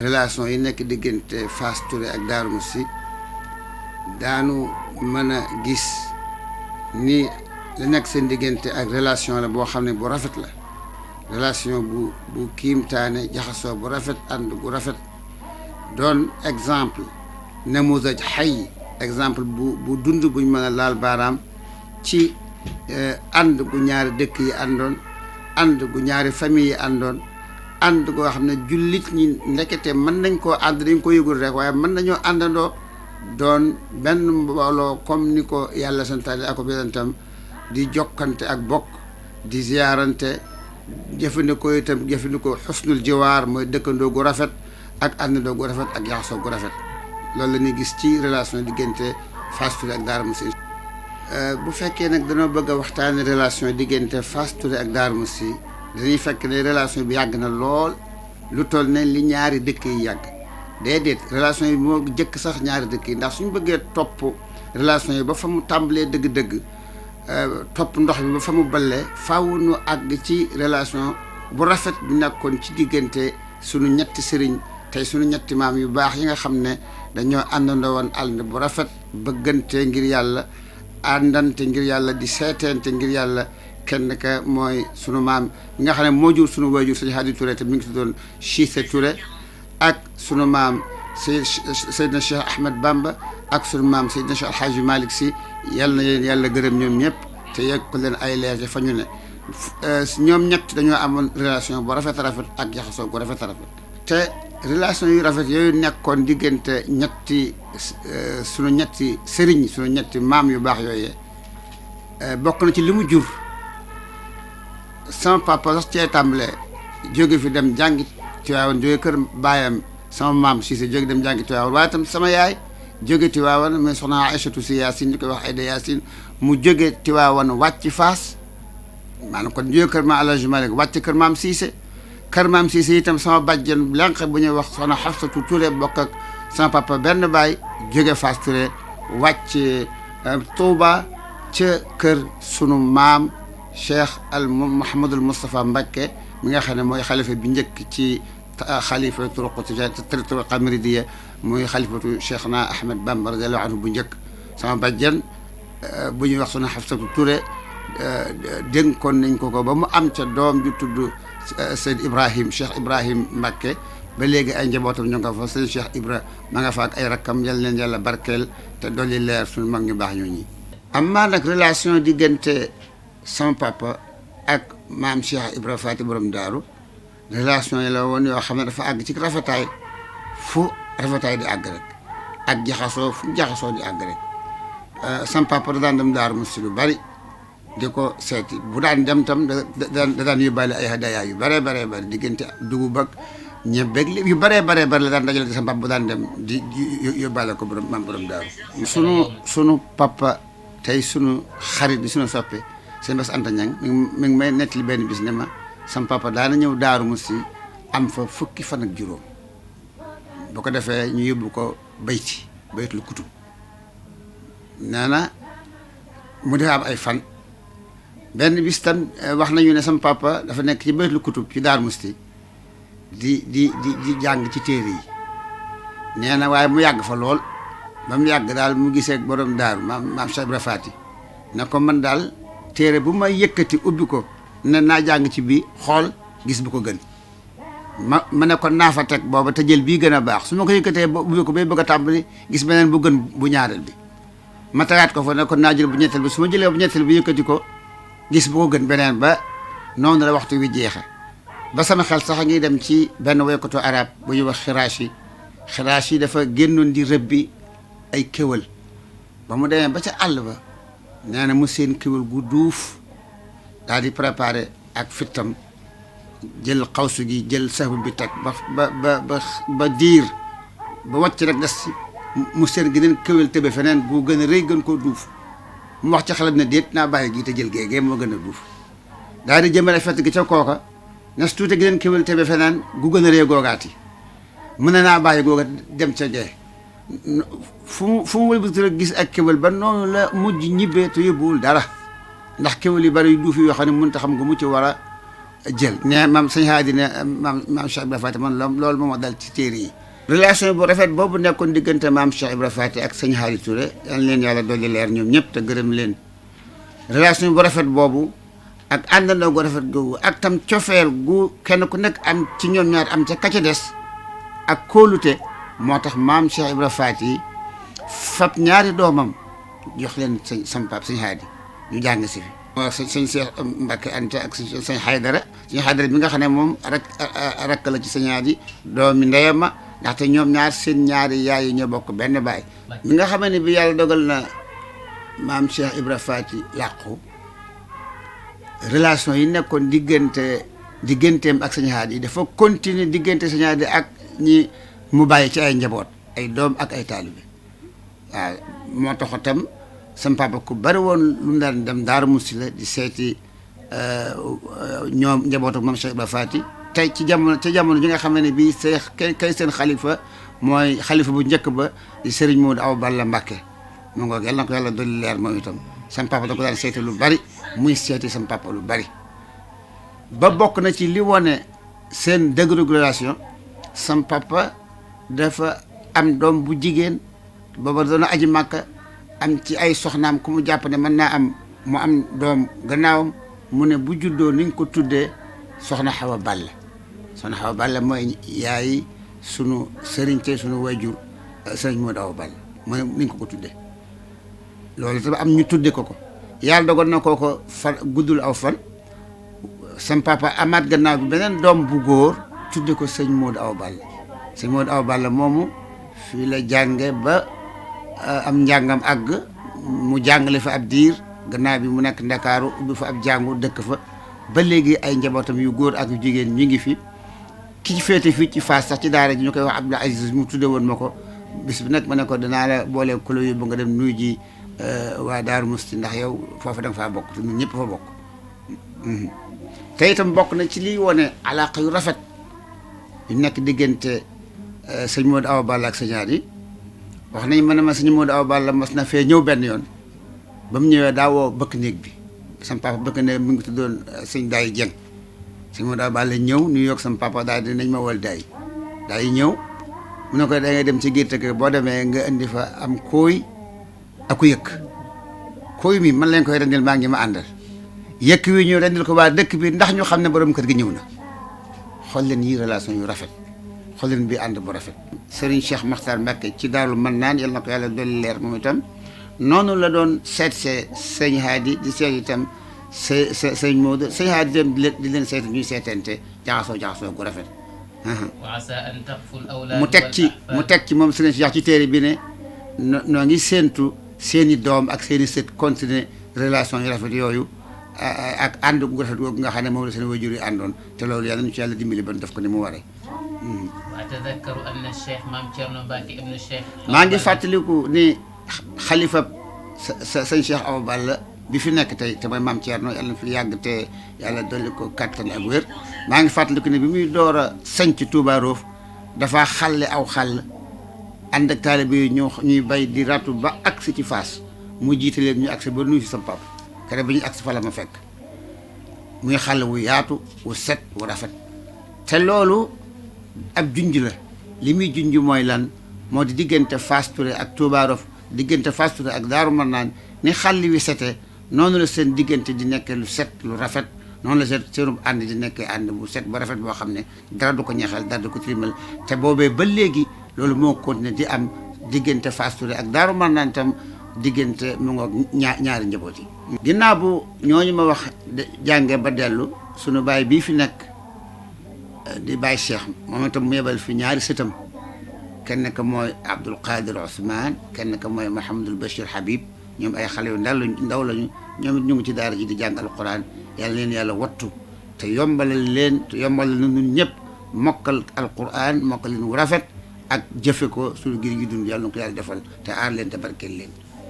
relation yi nekk diggante Fass Touré ak Darou Mousty daanu mën a gis ni la nekk seen diggante ak relation la boo xam ne bu rafet la relation bu kiimtaane jaxasoo bu rafet ànd bu rafet doon exemple namuzaj xay exemple bu dund buñ mën a laal baaraam ci ànd gu ñaari dëkk yi àndoon ànd gu ñaari famille yi àndoon ànd goo xam ne jullit ñi ndekete mën nañ koo ànd dañ ko yëgul rek waaye mën nañoo àndandoo doon benn mbooloo comme ni ko yàlla santaane ak yonentam di jokkante ak bokk di ziyaarante jëfandikoo xusnul jiwaar mooy dëkkandoo gu rafet ak àndandoo gu rafet ak yaxasoo gu rafet loolu la ñuy gis ci relation diggante Fass Touré ak Darou Mousty bu fekkee nag dañoo bëgg a waxtaane relation diggante Fass Touré ak Darou Mousty dañuy fekk ne relation bi yàgg na lool lu toll ne li ñaari dëkk yi yàgg déedéet relation yi moo jëkk sax ñaari dëkk yi ndax suñu bëggee topp relation yi ba fa mu tàmbalee dëgg-dëgg topp ndox bi ba fa mu ballee faaw nu àgg ci relation bu rafet bi nekkoon ci diggante suñu ñetti sëriñ tey suñu ñetti maam yu baax yi nga xam ne dañoo àndandoo woon ànd bu rafet bëggante ngir yàlla àndante ngir yàlla di seeteente ngir yàlla kenn ka mooy sunu maam yi nga xam ne moo jur sunu waajur sëñ Hadi Touré te mi ngi tuddoon Cissé Touré ak sunu maam Seydina Cheikh Ahmed Bamba ak sunu maam Seydina Cheikh Alhaji Malick Sy yàlla na leen yàlla gërëm ñoom ñëpp te yegg ko leen ay leer fa ñu ne ñoom ñett dañoo amoon relation bu rafet rafet ak jaxasoo bu rafet rafet te relation yu rafet yooyu nekkoon diggante sunu ñetti sëriñ sunu ñetti maam yu baax yooyee bokk na ci li mu jur sama papa sax cee tàmbalee jóge fi dem jàngi Tiwaawan jóge kër baayam sama maam Cissé jóge dem jàngi Tiwaawan waaye tam sama yaay jóge Tiwaawan mais soxna Aïchatou Sy Yacine ñu koy wax Aïda Yacine mu jóge Tiwaawan wàcc Fass maanaam kon jóge kër maam Alhaji Malick wàcc kër maam Cissé kër maam Cissé itam sama bàjjen lànq bu ñuy wax soxna Hafsatou Touré bokk ak sama papa benn baay jóge Fass Touré wàcc Touba ca kër sunu maam Cheikh Mouhamadul Moustapha Mbacké mi nga xam ne mooy xalifa bi njëkk ci xalifa turuqa muridiya muy xalifatu Cheikhna Ahmed Bamba radiyallahu anhu bu njëkk sama bàjjen bu ñuy wax sunu Hafsatu Touré dénkoon nañ ko ba mu am ca doom ju tudd Seyd Ibrahim Cheikh Ibrahim Mbacké ba léegi ay njabootam ñu nga fa Seyd Cheikh Ibra ma nga fa ak ay rakkam yal leen yàlla barkeel te dolli leer suñu mag ñu baax ñooñi amma nag relation diggante sama papa ak maam Cheikh Ibra Faty borom daaru relation yi la woon yoo xam ne dafa àgg ci rafetaay fu rafetaay di àgg rek ak jaxasoo fu jaxasoo di àgg rek sama papa da daan dem Darou Mousty lu bari di ko seeti bu daan dem tam da daan yóbbaale ay hadaya yu bare bare bari diggante dugub ak ñebeeg yu bare bare bari la daan dajale di sama papa bu daan dem di yóbbaale ko maam borom daaru sunu papa tey sunu xarit bi sunu soppe seen bés Anta Ñang mi ngi may nettali benn bis ne ma sam papa daana ñëw Darou Mousty am fa fukki fan ak juróom bu ko defee ñu yóbbu ko baytul kutub nee na mu def am ay fan benn bis tam wax nañu ne sam papa dafa nekk ci baytul kutub ci Darou Mousty di jàng ci téere yi nee na waaye mu yàgg fa lool ba mu yàgg daal mu gisee ak borom daaru maam Cheikh Ibra Faty ne ko man daal téere bu may yëkkati ubbi ko ne naa jàng ci bii xool gis bu ko gën ma ne ko naa fa teg booba te jël bii gën a baax su ma ko yëkkatee ubbi ko bay bëgg a tàmbali gis beneen bu gën bu ñaareel bi ma tegaat ko fa ne ko naa jël bu ñetteel bi su ma jëlee bu ñetteel bi yëkkati ko gis bu ko gën beneen ba noonu la waxtu wi jeexe ba sama xel sax a ngi dem ci benn woykatu arab bu ñuy wax xiraash yi dafa génnoon di rëbbi ay kéwal ba mu demee ba ca àll ba nee na mu seen kéwal gu duuf daal di préparé ak fittam jël xawsu gi jël saxbu bi teg ba diir ba wàcc rek des mu seen geneen kéwal tëbe feneen gu gën a rëy gën koo duuf mu wax ci xelam ne déet naa bàyyi gi te jël géegee moo gën a duuf daal di jëmale fett gi ca kooka nes tuuti geneen kéwal tëbe feneen gu gën a rëy googaati mu ne naa bàyyi googa dem ca gee fu mu wëlbati rek gis ak kéwal ba noonu la mujj ñibbee te yóbbuwul dara ndax kéwal yu bari yu duuf yoo xam ne mënut a xam nga mu ci war a jël ne maam sëñ Haadi ne maam Cheikh Ibra Faty man loolu moo ma dal ci téere yi. relation bu rafet boobu nekkoon diggante maam Cheikh Ibra Faty ak sëñ Haadi Touré yal leen yàlla dolli leer ñoom ñëpp te gërëm leen relation bu rafet boobu ak àndandoo gu rafet googu ak tam cofeel gu kenn ku nekk am ci ñoom ñaar am ca ka ca des ak kóolute moo tax maam Cheikh Ibra Faty fab ñaari doomam jox leen sama pap sëñ Haadi ñu jàng si fi. waaw sëñ Cheikh Mbacke Anta ak sëñ Haydara bi nga xam ne moom rek la ci sëñ Haadi doomi ndeyam ma ndaxte ñoom ñaar seen ñaari yaay yi ñoo bokk benn baay. mi nga xam ne bi yàlla dogal na maam Cheikh Ibra Faty làqu relation yi nekkoon digganteem ak sëñ Haadi dafa continuer diggante sëñ Haadi ak ñi mu bàyyi ci ay njaboot ay doom ak ay taalibe waaw moo tax itam sama papa ku bari woon lu mu daan dem Daaru Musti la di seeti ñoom njabootu maam Cheikh Ibra Faty tey ci jamono ji nga xam ne bii kay seen xalifa mooy xalifa bu njëkk ba di Serigne Modou Awa Balla Mbacké mu ngoog yàlla na ko yàlla dolli leer moom itam sama papa da ko daan seeti lu bari muy seeti sama papa lu bari ba bokk na ci li wone seen degré relation sama papa dafa am doom bu jigéen booba doon aji Màkka am ci ay soxnaam ku mu jàpp ne mën naa am mu am doom gannaawam mu ne bu juddoo ni nga ko tuddee soxna Awa Balla soxna Awa Balla mooy yaay sunu sëriñ te sunu wayjur sëriñ Modou Awa Balla mu ne ni nga ko tuddee loolu tam am ñu tudde ko yàlla dogal na kooko fan guddul aw fan sam papa amaat gannaaw bi beneen doom bu góor tudde ko sëñ Modou Awa Balla sëñ Modou Awa Balla moomu fii la jànge ba am njàngam àgg mu jàngale fa ab diir gannaaw bi mu nekk Ndakaaru ubbi fa ab jàngu dëkk fa ba léegi ay njabootam yu góor ak yu jigéen ñu ngi fi ki ci féete fii ci Fass sax ci daara ji ñu koy wax Abdou Aziz mu tudde woon ma ko bis bi nag ma ne ko danaa la boole ku la yóbbu nga dem nuyu ji waa Daaru Musti ndax yow foofu da nga faa bokk te ñun ñëpp fa bokk te itam bokk na ci liy wone alaaka yu rafet yu nekk diggante sëñ Modou Awa Balla ak sëñ Haadi wax nañ ma ne ma sëñ Modou Awa Balla mas na fee ñëw benn yoon ba mu ñëwee daawoo bëkk néeg bi sama papa bëkk néeg mi ngi tuddoon sëñ Daay Jeng sëñ Modou Awa Balla ñëw New York sama papa daal dinañ ma wol daay ñëw mu ne ko da ngay dem ci giir tëkk boo demee nga indi fa am kooy aku yëkk kooy mi man lañ koy rendil maa ngi ma àndal yëkk wi ñu rendil ko waa dëkk bi ndax ñu xam ne borom kër gi ñëw na xool leen yi relation yu rafet xool leen bi ànd bu rafet Serigne Cheikh Makhtar Mbacké ci Daaru Mannaan yal na ko yàlla dolli leer moom itam noonu la doon seet sëñ Haadi di seet itam sëñ Modou sëñ Haadi itam di leen seet ñuy seetante jaxasoo gu rafet mu teg ci moom Serigne Cheikh ci téere bi ne noo ngi séentu seeni doom ak seeni sët continuer relation yu rafet yooyu ak ànd gu rafet googu nga xam ne moom la seen waajur yi àndoon te loolu yàlla nañu ci yàlla dimbali ba def ko ni mu waree. atadakkaru anna Cheikh Maam Thierno Mbacké ibnu Cheikh. maa ngi fàttaliku ni xalifa sëñ Cheikh Awa Balla bi fi nekk tey te mooy Maam Thierno yàlla na fi yàgg te yàlla dolli ko kattan ak wér maa ngi fàttaliku ne bi muy door a sanc Touba Roof dafa xàlle aw xàll ànd ak taalibe yi ñuy bay di ratu ba agsi ci Fass mu jiite leen ñu agsi ba nuyu si sa papa kere ba ñu agsi fa la ma fekk muy xàll wu yaatu wu set wu rafet te loolu ab junj la li muy junj mooy lan moo di diggante Fass Touré ak Touba Roof diggante Fass Touré ak Daaru Mannaan ni xàll wi setee noonu la seen diggante di nekkee lu set lu rafet noonu la seenu ànd di nekkee ànd bu set ba rafet boo xam ne dara du ko ñeexal dara du ko tilimal te boobee ba léegi loolu moo continué di am diggante Fass Touré ak Daaru Mannaan tam diggante mu ngoog ñaari njaboot yi. ginnaaw bu ñooñu ma wax jànge ba dellu sunu baay bii fi nekk di baay Cheikh moom itam mu yebal fi ñaari sëtam kenn ka mooy Abdoul Qadir Ousmane kenn ka mooy Mouhamadul Bachir Habib ñoom ay xale yu ndaw lañu ñoom it ñu ngi ci daara ji di jàng alquran yàlla leen yàlla wattu te yombalal leen te yombalal na ñun ñëpp mokkal alquran mokkal leen wu rafet ak jëfe ko suñu gir gi dund yàlla na ko yàlla defal te aar leen te barkeel leen